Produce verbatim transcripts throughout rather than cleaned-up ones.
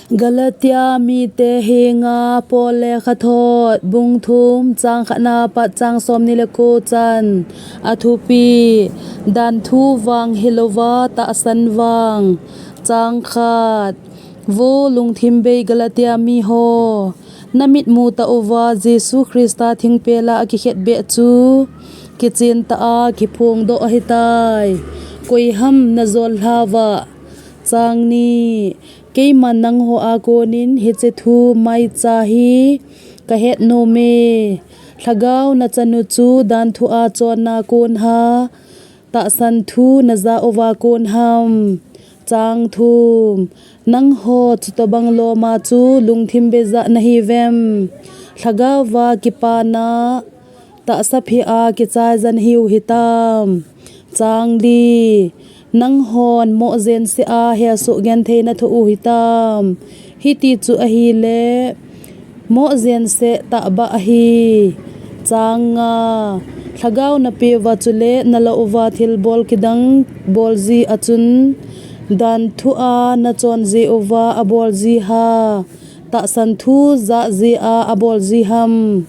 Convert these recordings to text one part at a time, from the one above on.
Galatia mite henga Paul lekhathot, bung thum, chang khatna pat chang somni le ko chan. A thupi: Dan thu vang hilouva tahsan vang. Chang khat. Vo lungthim bei Galatia miho, na mitmu tah uva Jesu Christa thingpela akikhetbeh chu kichen tah a kiphongdoh ahitai. Koiham na jol lhauva? Chang ni. Keiman nangho a konin hiche thu maicha hi kahet nome. Lhagao nachanu chu dan thu a chonna konha tahsan thu naja uva konham? Chang thum. Nangho chutobang loma chu lungthim beija nahiuvem? Lhagaova kipana tahsa phea kichaija nahiu hitam? Chang li. Nanghon moh jenseh a hesoh genthei nathoh u hitam? Hiti chu ahile, moh jenseh tahbeh ahi. Chang nga. Lhagao napeuva chule nalah uva thilbol kidang bolji a chun, dan thu a nachon ji uva abol jiha, tahsan thu jah jia abol jiham?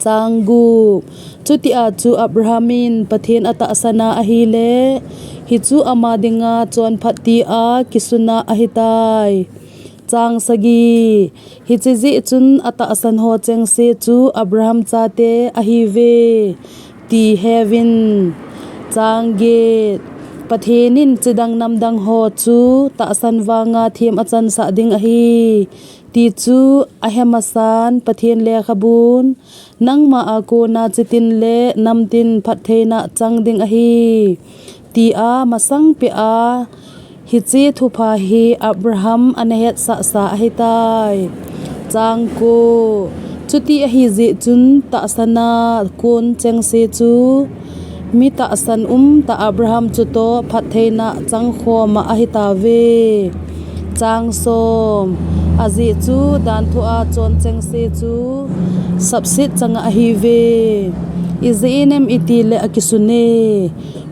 Chang gup. Chutia chu Abraham in Pathen atahsan a ahile, hichu ama dinga chonphat tia kisuna ahitai. Chang sagi. Hiche jeh chun atahsan ho chengse chu Abraham chate ahiuve ti heuvin. Chang get. Pathen in chidang namdang ho chu tahsan vanga them achansah ding ahi, ti chu ahe masan Pathen lekhabun, nangma a kona chitin le namtin phattheina chang ding ahi, tia masang pea hiche thupha hi Abraham ana hetsahsa ahitai. Chang ko. Chuti ahi jeh chun tahsan a kon chengse chu mi tahsan umtah Abraham chutoh phattheina changkhoma ahitauve. Chang som. Ajeh chu dan thu a chon chengse chu sapset changa ahiuve. Ijeh inem itile akisune.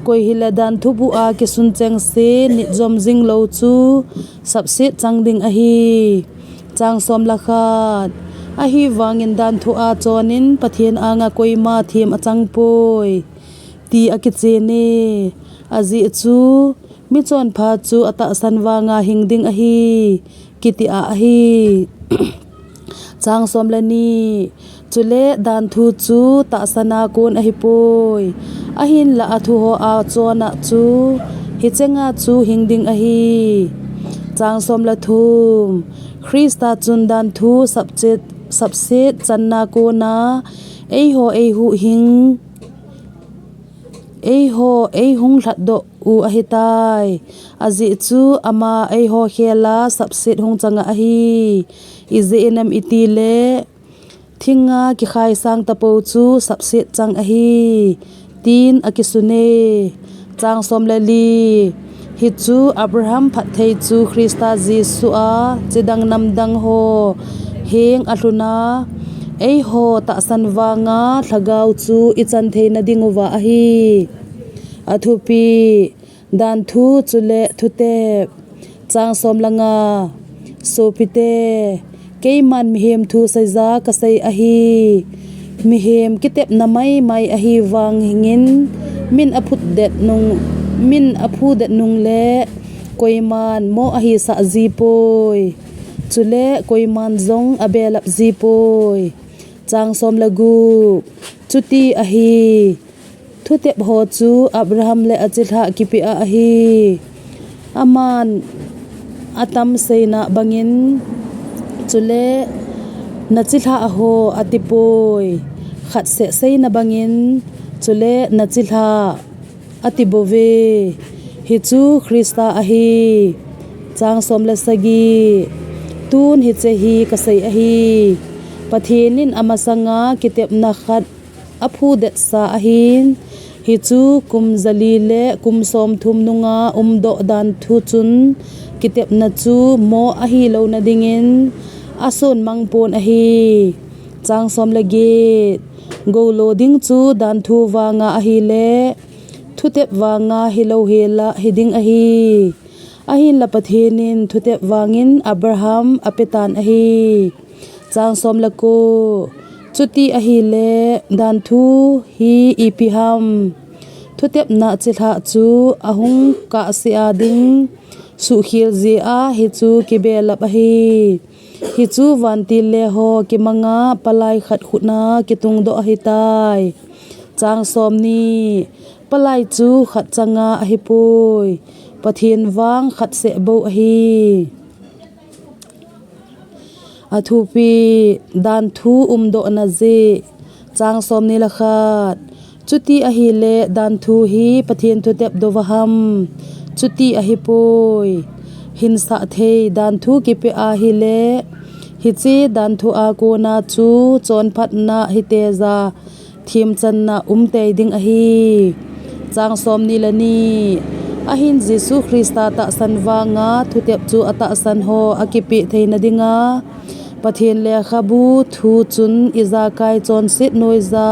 Koi hile dan thu bu a kisun chengse nit jom jing lou chu sapset chang ding ahi. Chang som le khat. Ahivangin dan thu a chonin Pathen anga koima them achang poi, ti akichene. Ajeh chu michonpha chu atahsan vanga hing ding ahi, kiti a ahi. Chang som le ni. Chule dan thu chu tahsan a kon ahipoi. Ahinla athu ho a chon a chu hichenga chu hing ding ahi. Chang som le thum. Christa chun dan thu sapset, sapset channa kona eiho eihuhhing, eiho eihung lhatdoh u ahitai. Ajeh chu ama eiho khela sapset hung changa ahi. Ijeh inem itile, thinga kikhaisang tapou chu sapset chang ahi, tin akisune. Chang som le li. Hichu Abraham phatthei chu Christa Jesu a chidang namdang ho heng alhun a, eiho tahsan vanga lhagao chu ichan theina dinguva ahi. Athupi. Dan thu chule thutep. Chang som le nga. Sopite, keiman mihem thu seija kasei ahi. Mihem kitepna maimai ahivangin min aphutdet nung, min aphudet nungle koiman mo ahisah jipoi. Chule koiman jong abelap jipoi. Chang som le gup. Chuti ahi. Thutep ho chu Abraham le achilhah kipeh a ahi. Aman atam seina bangin, chule nachilhah ho atipoi. Khatseh seina bangin, chule nachilhah atibouve. Hichu Christa ahi. Chang som le sagi. Tun hiche hi kasei ahi. Pathen in amasanga kitepna khat aphudetsa ahin, hichu kum jali le kum somthum nunga umdoh dan thu chun kitepna chu mo ahilouna dingin asonmang pon ahi. Chang som le get. Goulo ding chu dan thu vanga ahile, thutep vanga hilou hela hiding ahi. Ahinla Pathen in thutep vangin Abraham apetan ahi. Chang som le ko. Chuti ahile, danthu hi ipi ham? Thutepna chilhah chu ahung kahse a ding suhkhel jeh a hichu kibelap ahi. Hichu vantil le ho kimanga palai khat khut a kitungdoh ahitai. Chang som ni. Palai chu khat changa ahipoi. Pathen vang khat seh bou ahi. Athupi, danthu umdohna jeh. Chang som ni le khat. Chuti ahile, danthu hi Pathen thutep dou va ham? Chuti ahipoi. Hinsah thei danthu kipe ahile, hiche danthu a kona chu chonphatna hiteja themchanna umtei ding ahi. Chang som ni le ni. Ahin Jesu Christa tahsan vanga thutep chu atahsan ho akipeh theina dinga Pathen lekhabu thu chun ijakai chonset noija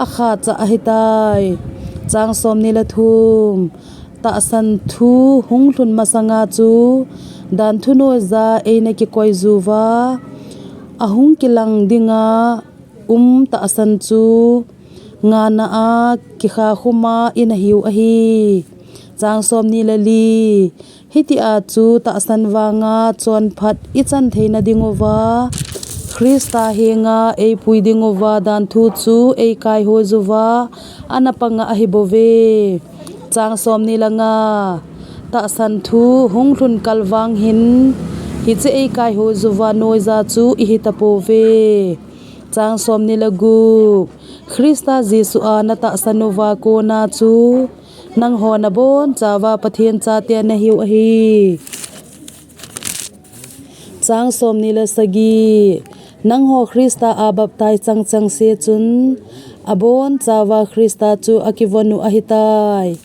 akhachah ahitai. Chang som ni le thum. Tahsan thu hunglhun masanga chu danthu noija eina kikoiju va, ahung kilang dinga um tahsan chu ngana a kikhakhum a ina hiu ahi. Chang som ni le li. Hitia chu tahsan vanga chonphat ichan theina dinguva, Christa henga eipui dinguva danthu chu eikaihoi juva ana panga ahibouve. Chang som ni le nga. Tahsan thu hunglhun kal vang hin hiche eikaihoi juva noija chu ihitapouve. Chang som ni le gup. Christa Jesu a natahsan uva kona chu nangho nabonchauva Pathen chate nahiu ahi. Chang som ni le sagi. Nangho Christa a baptize chang chang se chun, abonchauva Christa chu akivon u ahitai.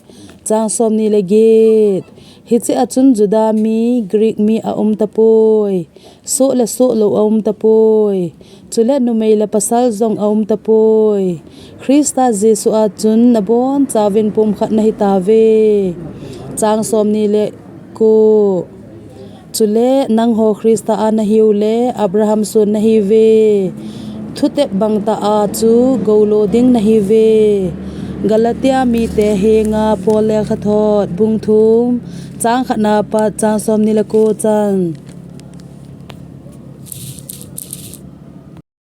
Chang som ni le get. Hiche a chun Juda mi, Greek mi aum tapoi. Soh le soh lou aum tapoi. Chule numei le pasal jong aum tapoi. Christa Jesu a chun nabonchauvin pumkhat nahitauve. Chang som ni le ko. Chule nangho Christa a nahiu le Abraham son nahiuve. Thutep bang tah a chu goulo ding nahiuve. Galatia mite henga Paul lekhathot bung thum, chang khat na pat chang som ni le ko chan.